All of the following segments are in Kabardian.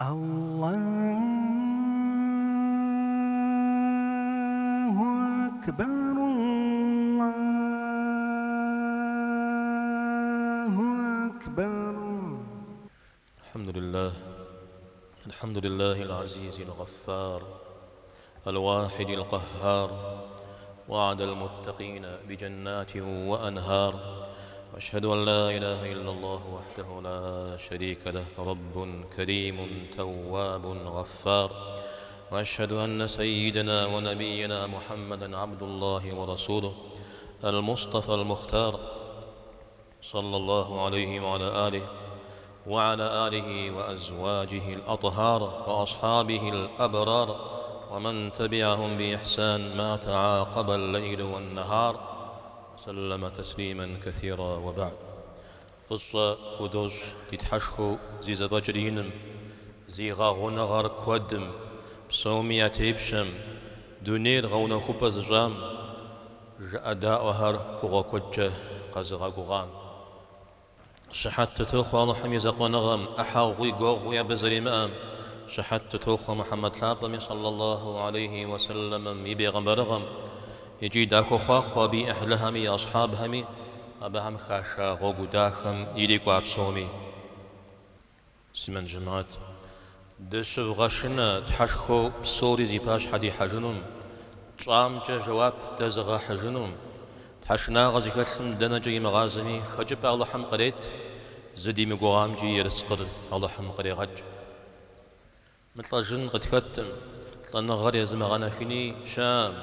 Аллаху акбар, Аллаху акбар. الحمد لله الحمد لله العزيز الغفار الواحد القهار وعد المتقين بجنات وأنهار وأشهد أن لا إله إلا الله وحده لا شريك له رب كريم تواب غفار وأشهد أن سيدنا ونبينا محمدا عبد الله ورسوله المصطفى المختار صلى الله عليه وعلى آله وعلى آله وأزواجه الأطهار وأصحابه الأبرار ومن تبعهم بإحسان ما تعاقب الليل والنهار وسلم تسليما كثيرا وبعد Фӏыщӏэ худощӏ ди Тхьэшхуэу зи зэфӏэкӏыр иным, зи гъэгъуныгъэр куэдым, псоми я тепщэм, дунейр гъэунэхупӏэ зыщӏам, жыӏэдаӏуэхэр фӏыгъуэ куэдкӏэ къэзыгъэгугъам. Щыхьэт дытохъуэ Алыхьым и закъуэныгъэм, ӏыхьэгъуи гуэгъуи абы зэримыӏэм. Щыхьэт дытохъуэ Мухьэммэд лъапӏэми сэллаллаху алейхи уэсэллэмым и бегъымбарыгъэм, икӏи дахуохъуахъуэ абы и ӏыхьлыхэми и асхьабхэми, абыхэм хаша гъуэгу дахэм ирикӏуа псоми. Муслъымэн жэмыхьэт, дыщывгъэшынэ Тхьэшхуэу псори зи пащхьэ дихьэжынум, тщӏамкӏэ жэуап дэзыгъэхьыжынум, тхьэшынагъэ зыхэлъым дэнэкӏэ имыгъазэми, хэкӏыпӏэ Алыхьым кърет, зыдимыгугъамкӏи ерыскъыр Алыхьым кърегъэкӏ. Мылӏэжын къытхэткъым, лӏэныгъэр езымыгъэнэхыни щыӏэкъым,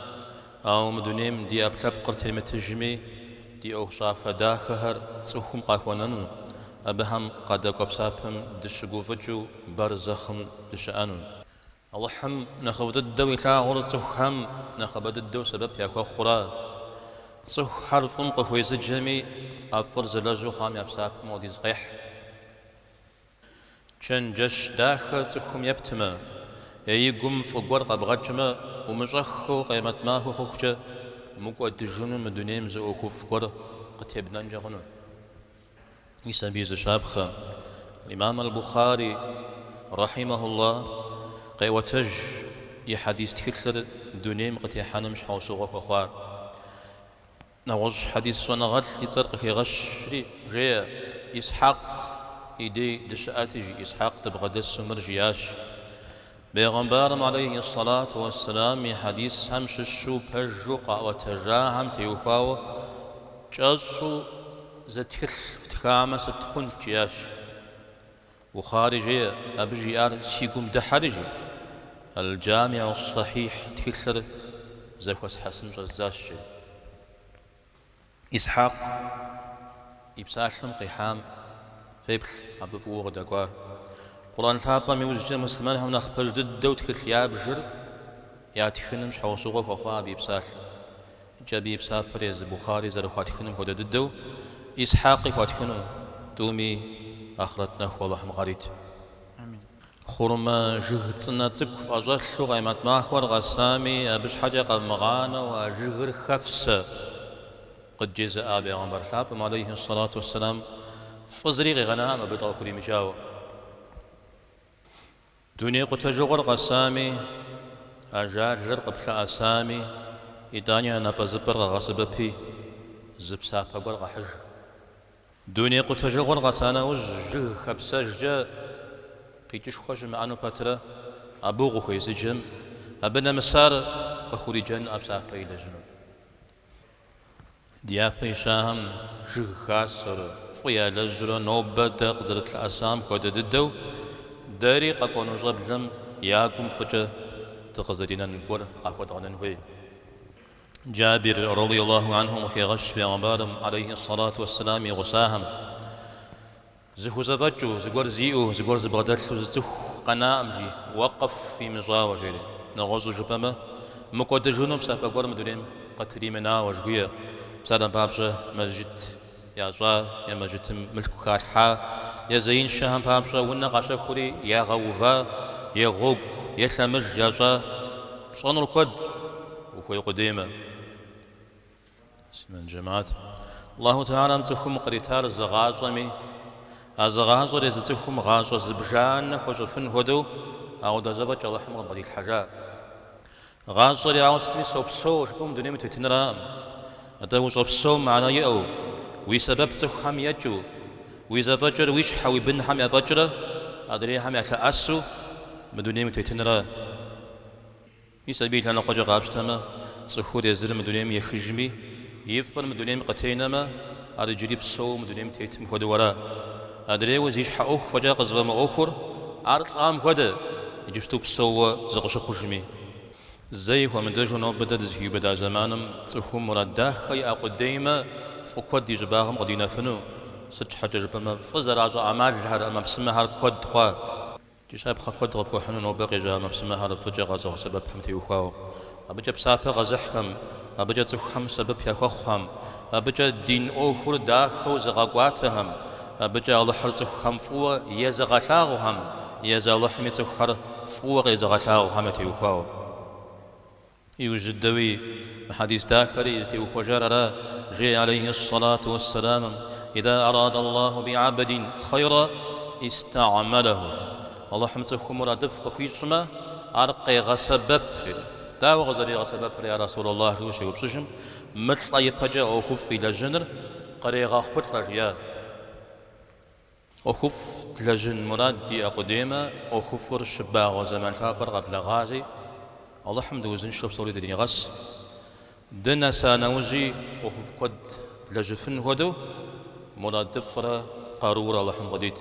ауэ мы дунейм ди ӏэпкълъэпкъыр темытыжми, ди ӏуэхущӏафэ дахэхэр цӏыхум къахуэнэну, абыхэм къадэкӏуэ псапэм дыщыгуфӏыкӏыу бэрзэхъым дыщыӏэну. Алыхьым нэхъыфӏ дыдэу илъагъур цӏыхухэм нэхъыбэ дыдэу сэбэп яхуэхъура. Цӏыхухэр фӏым къыхуезыджэми, а фӏыр зылэжьу хъуам я псапэм хуэдиз къехь. Чэнджэщ дахэ цӏыхум ептмэ, е и гум фӏы гуэр къэбгъэкӏмэ, умыщӏэххэу къемэт махуэ хъухукӏэ мыкӏуэдыжыну мы дунейм зы ӏуэхуфӏ гуэр къытебнэнкӏэ хъуну. Мис абы и зы щапхъэ. Имам аль-Бухари, рахьимахуллах, къеӏуэтэж и хьэдис тхылъыр дунейм къытехьэным щхьэусыгъуэ хуэхъуар. Нэгъуэщӏ хьэдис щӏэныгъэлӏ и цӏэр къыхегъэщри, жеӏэ, Исхьэкъ и дей дыщыӏэти, жи, Исхьэкъ дыбгъэдэсу мыр жиӏащ, Бегъымбарым алейхи сэлату уэсселам и хьэдисхэм щыщу пэжу къаӏуэтэжахэм теухуауэ кӏэщӏу зы тхылъ фтхамэ сыт хъунт, жиӏащ. Бухъари жеӏэ, абы жиӏар си гум дыхьэри, жи, Аль-Джамиу ас-Сахихь тхылъыр зэхуэсхьэсын щӏэздзащ, жи. Исхьакъ и псалъэм къихьам феплъ абы фӏыуэ къыдэкӏуар. Къурӏэн лъапӏэм иужькӏэ муслъымэнхэм нэхъ пэж дыдэу тхылъ ябжыр ятхыным щхьэусыгъуэ хуэхъуа абы и псалъэр. Икӏи абы и псапэр езы Бухъари зэрыхуатхыным хуэдэ дыдэу Исхьакъи хуатхыну, тӏуми ахърэт нэху Алыхьым къарит. Хъурмэ жыг цӏынэ цӏыкӏу фӏэщӏэлъу къемэт махуэр къэсами, абы щхьэкӏэ къэвмыгъанэу а жыгыр хэфсэ, къыджезыӏа бегъымбар лъапӏэм, алейхи сэлату уэсселам, фӏы зыри къигъэнаӏым абы дыкъыхуримыджауэ. Дуней къутэжыгъуэр къэсами, ажалыр къыплъэӏэсами, итӏани а напӏэзыпӏэр къэгъэсэбэпи, зы псапэ гуэр къэхьыж. Дуней къутэжыгъуэр къэса нэужь, жыг хэпсэжкӏэ къикӏышхуэ щымыӏэну пэтрэ, абы укъыхуезыджэм, абы нэмысар къыхуриджэнкъэ псапэ илэжьыну. Ди япэ ищахэм жыг хасэрэ, фӏы ялэжьурэ нобэ дэ къызэрытлъэӏэсам хуэдэ дыдэу, дэри къэкӏуэну щӏэблэм я гум фӏыкӏэ дыкъызэринэн гуэр къахуэдгъэнэн хуей. Джабир, радиаллаху анху, къыхегъэщ бегъымбарым, алейхи ссалату уэсселам, и гъусахэм, Зыхузэфӏэкӏыу, зыгуэр зиӏэу, зыгуэр зыбгъэдэлъу зы цӏыху къэнаӏым, жи, уэкъыф имыщӏауэ, жери. Нэгъуэщӏу жыпӏэмэ, мыкӏуэдыжыну псапэ гуэр мы дунейм къытримынауэ, жыхуиӏэ. Псалъэм папщӏэ, мэжджыт ящӏа е мэжджытым мылъку халъхьа, е зеиншэхэм папщӏэ унэ къащэхури ягъэува, е гъуэгу, е лъэмыж ящӏа. Пщӏэнур куэдщ, ухуей къудеймэ. Муслъымэн жэмыхьэт. Аллаху Тэхьэлам цӏыхум къритар зы гъащӏэми, А зы гъащӏэр езы цӏыхум гъащӏэ зыбжанэ хуэщӏыфын хуэдэу ауэдэ зэфӏэкӏ Алыхьым къыбгъэдилъхьэжа. Гъащӏэри ауэ сытми сопсэу жыпӏэу мы дунейм утетынракъым. Атӏэ ущӏэпсэум мыхьэнэ иӏэу, уи сэбэп цӏыхухэм екӏыу, уи зэфӏэкӏыр уи щхьэ, уи бынхэм яфӏэкӏрэ адрейхэм ялъэӏэсу мы дунейм утетынра. Мис абы и лъэныкъуэкӏэ къапщтэмэ, цӏыхур езыр мы дунейм ехыжми, и фӏыр мы дунейм къытенэмэ, ар иджыри псэууэ мы дунейм тетым хуэдэу ара. Адрейуэ зи щхьэ ӏуэху фӏэкӏа къызыфӏэмыӏуэхур, ар лӏам хуэдэ, иджыпсту псэууэ зыкъыщыхъужми. Зэи хуэмыдэжу нобэ дэ дызыхиубыда зэманым цӏыхум мурад дахэ иӏэ къудеймэ, фӏы куэд и щӏыбагъым къыдинэфыну, сыт щхьэкӏэ жыпӏэмэ, фӏы зэращӏэ ӏэмалхэр, ӏэмэпсымэхэр куэд хъуа. Икӏи щапхъэ куэд къыпхуэхьыну нобэ къежьа ӏэмэпсымэхэр фӏыкӏэ къэзыгъэсэбэпхэм теухуауэ. Абыкӏэ псапэ къэзыхьхэм, абыкӏэ цӏыхухэм сэбэп яхуэхъухэм, абыкӏэ дин ӏуэхур дахэу зыгъэкӏуатэхэм, абыкӏэ Алыхьыр цӏыхухэм фӏыуэ езыгъэлъагъухэм, езы Алыхьми цӏыхухэр фӏыуэ къезыгъэлъагъухэм ятеухуауэ. Иужь дыдэуи мы хьэдис дахэри зытеухуэжар ара, жеӏэ алейхи ссалату уэссэламым, Иза арада Аллаху би абдин хъайра иста'малаху. Алыхьым цӏыхум мурадыфӏ къыхуищӏмэ, ар къегъэсэбэп, жери. Дауэ къызэригъэсэбэпыр, я Расул Аллах, жиӏэу щеупщӏыжым, мылӏэ ипэкӏэ ӏуэхуфӏ илэжьыныр кърегъэхъулӏэ, жиӏа. ӏуэхуфӏ длэжьын мурад диӏэ къудеймэ, ӏуэхуфӏыр щыбагъуэ зэман лъапӏэр къэблэгъащи, Алыхьым дыузыншэу псори дригъэс. Дынэса нэужьи ӏуэхуфӏ куэд длэжьыфын хуэдэу, мурадыфӏрэ къарурэ Алыхьым къыдит.